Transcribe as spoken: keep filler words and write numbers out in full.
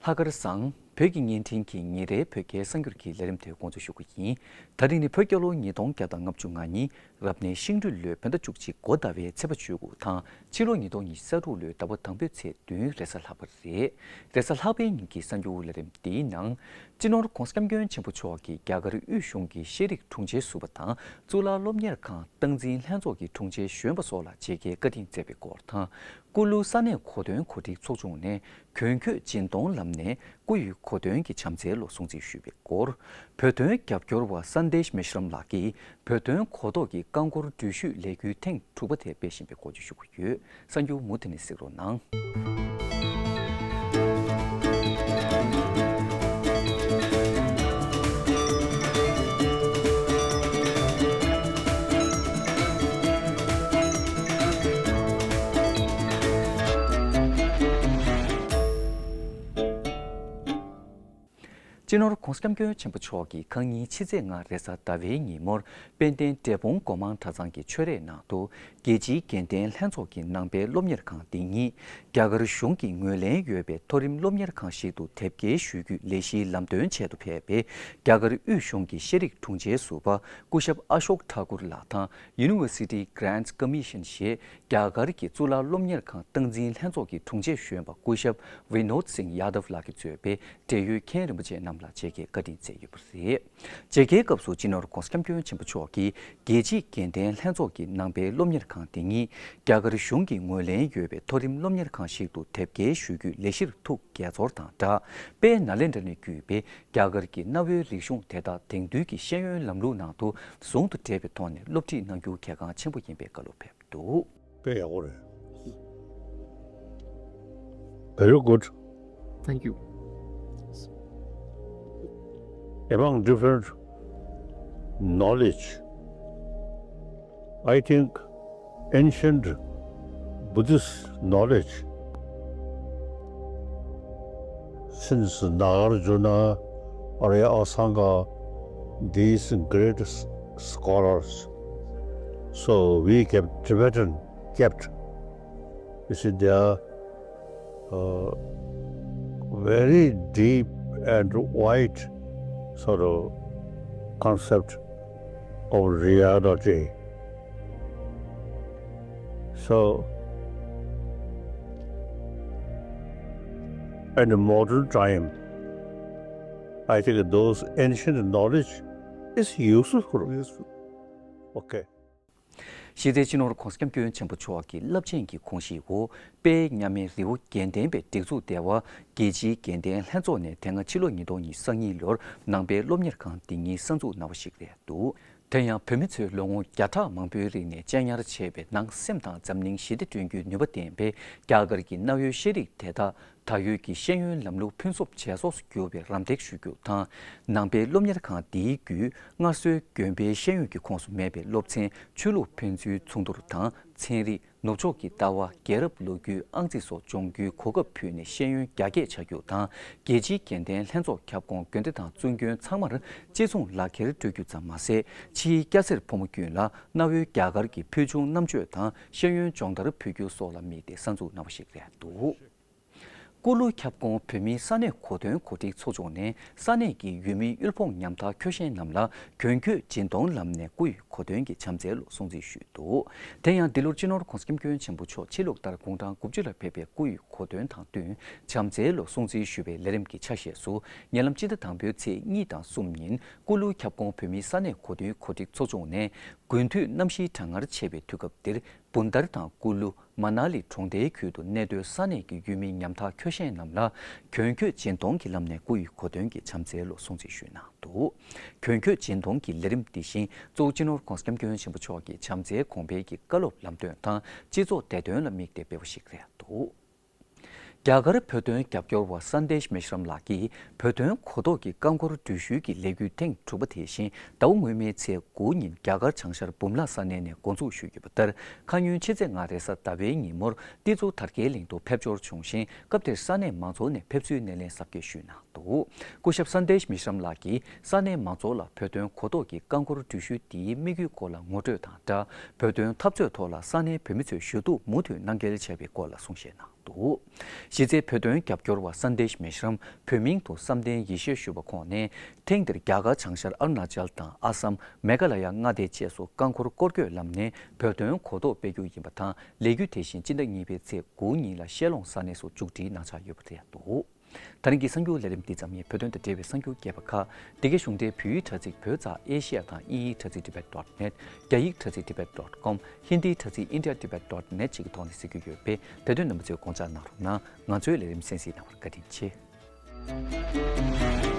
ལྷག་དཀར་བཟང་། བོད་ཀྱི་བརྙན་འཕྲིན་གྱི་ཉིན་རེའི་བོད་སྐད་གསར་འགྱུར་གྱི་ལས་རིམ་དེ་འགོ་འཛུགས་ཞུ་གི་ཡིན། ད་རིང་ནི་བོད་རྒྱལ་ལོ་ཉིས་སྟོང་བརྒྱ་དང་ལྔ་བཅུ་ང་གཉིས་རབ་གནས་ཤིང་སྦྲུལ་ལོའི་བོད་ཟླ་བཅུ་གཅིག་འགོ་ཟླ་བའི་ཚེས་པ་བཅུ་དགུ་དང་། ཕྱི་ལོ་ཉིས་སྟོང་ཉི་ཤུ་རྩ་དྲུག་ལོའི་ཟླ་བ་དང་པོའི་ཚེས་བདུན་རེས་གཟའ་ལྷག་པ་རེད། རེས་གཟའ་ལྷག་པའི་ཉིན་གྱི་གསར་འགྱུར་ལས་རིམ་འདིའི་ནང་། སྤྱི་ནོར་༧གོང་ས་༧སྐྱབས་མགོན་ཆེན་པོ་མཆོག་གིས་རྒྱ་གར་དབུས་གཞུང་གི་ཤེས་རིག་དྲུང་ཆེ་ཟུར་པ་དང་གཙུག་ལག་སློབ་གཉེར་ཁང་སྟངས་འཛིན་ལྷན་ཚོགས་ཀྱི་དྲུང་ཆེ་གཞོན་པ་སོགས་ལ་མཇལ་ཁའི་བཀའ་དྲིན་སྩལ་བའི་སྐོར་དང་། ཀུ་ལུ་ས་གནས་གོ་སྟོན་གོ་སྒྲིག་ཚོགས་ཆུང་ནས་གྱོན་གོས་སྦྱིན་གཏོང་ལམ་ནས་སྐུ་ཡི་གོ་སྟོན་གྱི་བྱམས་བརྩེའི་ལོ་སྲུང་བརྩི་ཞུས་པའི་སྐོར། བོད་དོན་རྒྱབ་སྐྱོར་བ་སན་དེཤ་མེ་ཤི་རམ་ལགས་ཀྱིས་བོད་དོན་གོ་རྟོགས་ཀྱི་རྐང་འཁོར་འགྲུལ་བཞུད་ལས་འགུལ་ཐེངས་དྲུག་པ་དེ་སྤེལ་བཞིན་པའི་སྐོར་བརྗོད་ཞུ་གི་ཡོད། གསར་འགྱུར་མུ་མཐུད་ནས་གཟིགས་རོགས་གནང་། སྤྱི་ནོར་༧གོང་ས་༧སྐྱབས་མགོན་ཆེན་པོ་མཆོག་གིས་ཁ་ཉིན་ཕྱི་ཚེས་ལྔ་རེས་གཟའ་ཟླ་བའི་ཉིན་མོར་དཔལ་ལྡན་འབྲས་སྤུངས་སྒོ་མང་གྲྭ་ཚང་གི་ཆོས་རའི་ནང་དུ། རྒྱལ་སྤྱིའི་དགེ་ལྡན་ལྷན་ཚོགས་ཀྱི་ནང་པའི་སློབ་གཉེར་ཁང་འདི་ཉིད་རྒྱ་གར་གཞུང་གིས་ངོས་ལེན་ཡོད་པའི་མཐོ་རིམ་སློབ་གཉེར་ཁང་ཞིག་ཏུ་དེབ་སྐྱེལ་ཞུ་རྒྱུའི་ལས་གཞིའི་ལམ་སྟོན་ཆེད་དུ་ཕེབས་པའི་རྒྱ་གར་དབུས་གཞུང་གི་ཤེས་རིག་དྲུང་ཆེ་ཟུར་པ་སྐུ་ཞབས་ཨ་ཤོག་ཐ་ཀུར་ལགས་དང་། University Grants Commission ཞེས་རྒྱ་གར་གྱི་གཙུག་ལག་སློབ་གཉེར་ཁང་སྟངས་འཛིན་ལྷན་ཚོགས་ཀྱི་དྲུང་ཆེ་གཞོན་པ་སྐུ་ཞབས་ཝི་ནོད་སིང་ཡ་དབ་ལགས་ཀྱིས་གཙོས་པའི་འབྲེལ་ཡོད་མཁན་རིན་པོ་ཆེ་རྣམས་ལ་མཇལ་ཁའི་བཀའ་དྲིན་སྩལ་ཡོད་པ་རེད། མཇལ་ཁའི་སྐབས་སུ་སྤྱི་ནོར་༧གོང་ས་༧སྐྱབས་མགོན་ཆེན་པོ་མཆོག་གིས་རྒྱལ་སྤྱིའི་དགེ་ལྡན་ལྷན་ཚོགས་ཀྱི་ནང་པའི་སློབ་གཉེར་ཁང་དེ་ཉིད་རྒྱ་གར་གཞུང་གིས་ངོས་ལེན་ཡོད་པའི་མཐོ་རིམ་སློབ་གཉེར་ཁང་ཞིག་ཏུ་དེབ་སྐྱེལ་ཞུ་རྒྱུའི་ལས་གཞིར་ཐུགས་དགྱེས་ཚོར་དང་སྦྲགས། དཔལ་ནཱ་ལེནྡྲ་ནས་བརྒྱུད་པའི་རྒྱ་གར་གྱི་གནའ་བོའི་རིག་གཞུང་དེ་དག་དེང་དུས་ཀྱི་ཤེས་ཡོན་ལམ་ལུགས་ནང་དུ་ཟུང་དུ་འབྲེལ་བའི་ཐོག་ནས་སློབ་ཁྲིད་གནང་རྒྱུ་གལ་འགངས་ཆེན་པོ་ཡིན་པའི་བཀའ་སློབ་ཕེབས་འདུག། དཔེ་ཡག་པོ་རེད། Very good. Thank you. Among different knowledge, I think ancient Buddhist knowledge, since Nagarjuna, Arya Asanga, these great s- scholars, so we kept, Tibetan kept, you see, they are uh, very deep and wide sort of concept of reality. So, in the modern time, I think those ancient knowledge is useful. Useful. Okay. གཞི་རྩའི་སྤྱི་ནོར་༧གོང་ས་༧སྐྱབས་མགོན་ཆེན་པོ་མཆོག་གི་རླབས་ཆེན་གྱི་དགོངས་གཞིའི་འོག་དཔལ་མཉམ་མེད་རི་བོ་དགེ་ལྡན་པའི་སྒྲིག་འཛུགས་ལྟེ་བ་རྒྱལ་སྤྱིའི་དགེ་ལྡན་ལྷན་ཚོགས་ནས་དེ་སྔ་ཕྱི་ལོ་ཉིས་སྟོང་ཉི་ཤུ་རྩ་གཉིས་ལོར་ནང་པའི་སློབ་གཉེར་ཁང་འདི་ཉིད་གསར་འཛུགས་གནང་བ་ཞིག་རེད་འདུག། དེ་ཡང་བོད་མི་ཚོས་ལོ་ངོ་བརྒྱ་ཕྲག་མང་པོའི་རིང་ནས་གཅེས་ཉར་བྱས་པའི་ནང་སེམས་དང་འཛམ་གླིང་ཞི་བདེ་བསྐྲུན་རྒྱུའི་ནུས་པ་ལྡན་པའི་རྒྱ་གར་གྱི་གནའ་བོའི་ཤེས་རིག་དེ་དག་ད་ཡོད་ཀྱི་ཤེས་ཡོན་ལམ་ལུགས་ཕུན་སུམ་ཇེ་ཚོགས་སུ་གྱུར་བའི་རམ་འདེགས་ཞུ་རྒྱུ་དང་། ནང་པའི་སློབ་གཉེར་ཁང་འདིའི་བརྒྱུད་སྔར་སྲོལ་དགོན་པའི་ཤེས་ཡོན་གྱི་ཁོངས་སུ་མེད་པའི་སློབ་ཚན་ཆོས་ལུགས་ཕན་ཚུན་མཚུངས་བསྡུར་དང་ཚན་རིག་ནུབ་ཕྱོགས་ཀྱི་ལྟ་བ་རྒྱལ་རབས་ལོ་རྒྱུས་ཨང་རྩིས་སོགས་སྦྱོང་རྒྱུའི་གོ་སྐབས་ཕུལ་ནས་ཤེས་ཡོན་རྒྱ་སྐྱེད་བྱ་རྒྱུ་དང་། རྒྱལ་སྤྱིའི་དགེ་ལྡན་ལྷན་ཚོགས་ཁྱབ་ཁོངས་དགོན་སྡེ་དང་བཙུན་དགོན་ཚང་མར་གཅིག་མཚུངས་ལག་འཁྱེར་སྤྲོད་རྒྱུ་ཙམ་མ་ཟད། ཕྱིའི་སྐྱ་སེར་ཕོ་མོ་ཀུན་ལ་གནའ་བོའི་རྒྱ་གར་གྱི་ཕུལ་བྱུང་རྣམ་དཔྱོད་དང་ཤེས་ཡོན་སྦྱོང་བརྡར་ཕུལ་རྒྱུ་སོགས་ལ་དམིགས་ཏེ་གསར་འཛུགས་གནང་བ་ཞིག་རེད་འདུག། ཀུ་ལུ་ཁྱབ་ཁོངས་བོད་མིའི་ས་གནས་གོ་སྟོན་གོ་སྒྲིག་ཚོགས་ཆུང་ནས་ས་གནས་ཀྱི་ཡུལ་མིའི་དབུལ་ཕོངས་ཉམ་ཐག་ཁྱོ་ཤས་རྣམས་ལ་གྱོན་གོས་སྦྱིན་གཏོང་ལམ་ནས་སྐུ་ཡི་གོ་སྟོན་གྱི་བྱམས་བརྩེའི་ལོ་སྲུང་བརྩི་ཞུས་འདུག། དེ་ཡང་འདི་ལོར་སྤྱི་ནོར་༧གོང་ས་༧སྐྱབས་མགོན་ཆེན་པོ་མཆོག་ཕྱི་ལུགས་ལྟར་དགུང་གྲངས་དགུ་བཅུ་ལ་ཕེབས་པའི་སྐུ་ཡི་གོ་སྟོན་དང་བསྟུན་བྱམས་བརྩེའི་ལོ་སྲུང་བརྩི་ཞུ་བའི་ལས་རིམ་གྱི་ཆ་ཤས་སུ། ཉེ་ལམ་སྤྱི་ཟླ་དང་པོའི་ཚེས་གཉིས་དང་གསུམ་ཉིན་ཀུ་ལུ་ཁྱབ་ཁོངས་བོད་མིའི་ས་གནས་གོ་སྟོན་གོ་སྒྲིག་ཚོགས་ཆུང་ནས། དགུན་དུས་གནམ་གཤིས་གྲང་ངར་ཆེ་བའི་དུས་སྐབས་འདིར་བུན་དར་དང་ཀུ་ལུ། མ་ན་ལི་གྲོང་རྡལ་ཁུལ་དུ་གནས་སྡོད་ས་གནས་ཀྱི་ཡུལ་མི་ཉམ་ཐག་ཁྱོ་ཤས་རྣམས་ལ་གྱོན་གོས་སྦྱིན་གཏོང་གི་ལམ་ནས་སྐུ་ཡི་གོ་སྟོན་གྱི་བྱམས་བརྩེའི་ལོ་སྲུང་བརྩི་ཞུས་གནང་འདུག། གྱོན་གོས་སྦྱིན་གཏོང་གི་ལས་རིམ་འདི་བཞིན་གཙོ་བོ་སྤྱི་ནོར་༧གོང་ས་༧སྐྱབས་མགོན་ཆེན་པོ་མཆོག་གི་བྱམས་བརྩེའི་གོང་འཕེལ་གྱི་བཀའ་སློབ་ལམ་སྟོན་དང་སྤྱི་ཚོགས་བདེ་དོན་ལ་དམིགས་ཏེ་སྤེལ་བ་ཞིག་རེད་འདུག། རྒྱ་གར་བོད་དོན་རྒྱབ་སྐྱོར་བ་སན་དེཤ་མེ་ཤི་རམ་ལགས་ཀྱིས་བོད་དོན་གོ་རྟོགས་ཀྱི་རྐང་འཁོར་འགྲུལ་བཞུད་ཀྱི་ལས་འགུལ་ཐེངས་དྲུག་པ་དེ་བཞིན་ཟླ་བ་སྔོན་མའི་ཚེས་དགུ་ཉིན་རྒྱ་གར་བྱང་ཤར་འབུམ་ལ་ས་གནས་ནས་འགོ་འཛུགས་ཞུས་ཡོད་པ་ལྟར། ཁ་ཉིན་ཕྱི་ཚེས་ལྔ་རེས་གཟའ་ཟླ་བའི་ཉིན་མོར་ཏི་ཛུ་དར་དཀར་གླིང་དུ་ཕེབས་འབྱོར་བྱུང་ཞིང་། སྐབས་དེར་ས་གནས་མང་ཚོགས་ནས་ཕེབས་བསུའི་སྣེ་ལེན་གཟབ་རྒྱས་ཞུས་གནང་འདུག། སྐུ་ཞབས་སན་དེཤ་མེ་ཤི་རམ་ལགས་ཀྱིས་ས་གནས་མང་ཚོགས་ལ་བོད་དོན་གོ་རྟོགས་ཀྱི་རྐང་འཁོར་འགྲུལ་བཞུད་འདིའི་དམིགས་ཡུལ་སྐོར་ལ་ངོ་སྤྲོད་དང་སྦྲགས། བོད་དོན་འཐབ་རྩོད་ཐོག་ལ་ས་གནས་བོད་མི་ཚོས་ཞུ་གཏུག་མུ་མཐུད་གནང་གལ་ཆེ་བའི་སྐོར་ལ་གསུང་བཤད་གནང་། འདུག་གཞི་རྩའི་བོད་དོན་རྒྱབ་སྐྱོར་བ་སན་དེཤ་མེ་ཤི་རམ། བོད་མིང་དུ་བསམ་གཏན་ཡེ་ཤེས་ཞུ་བ་ཁོང་ནས། ཐེངས་འདིར་རྒྱ་གར་བྱང་ཤར་ཨ་རུ་ན་ཅལ་དང་ཨ་སམ། མེ་ག་ལ་ཡ་མངའ་སྡེ་བཅས་སུ་རྐང་འཁོར་སྐོར་སྐྱོད་ལམ་ནས་བོད་དོན་གོ་རྟོགས་སྤེལ་རྒྱུ་ཡིན་པ་དང་། ལས་འགུལ་དེ་བཞིན་སྤྱི་ཟླ་གཉིས་པའི་ཚེས་དགུ་ཉིན་ལ་ཤེལ་ལོང་ས་གནས་སུ་མཇུག་སྒྲིལ་གནང་འཆར་ཡོད་པ་རེད་འདུག་ད་རིང་གི་གསར་འགྱུར་ལས་རིམ་འདི་ཙམ་ཡིན། བོད་དོན་དང་འབྲེལ་བའི་གསར་འགྱུར་རྒྱས་པ་ཁག་འདི་གའི་གཞུང་འབྲེལ་བོད་ཡིག་དྲ་ཚིགས་བོད་ཙ་ཨེ་ཤི་ཡ་དང་དབྱིན་ཡིག་དྲ་ཚིགས་tibet dot net། རྒྱ་ཡིག་དྲ་ཚིགས་tibet dot com། ཧིན་དིའི་དྲ་ཚིགས་india tibet dot net བཅས་ཀྱི་ཐོག་ནས་གཟིགས་རྒྱུ་ཡོད་པས། དེ་དོན་རྣམ་པ་ཚོས་དགོངས་འཇགས་གནང་རོགས་གནང་། ང་ཚོའི་ལས་རིམ་གསན་གཟིགས་གནང་བར་བཀའ་དྲིན་ཆེ།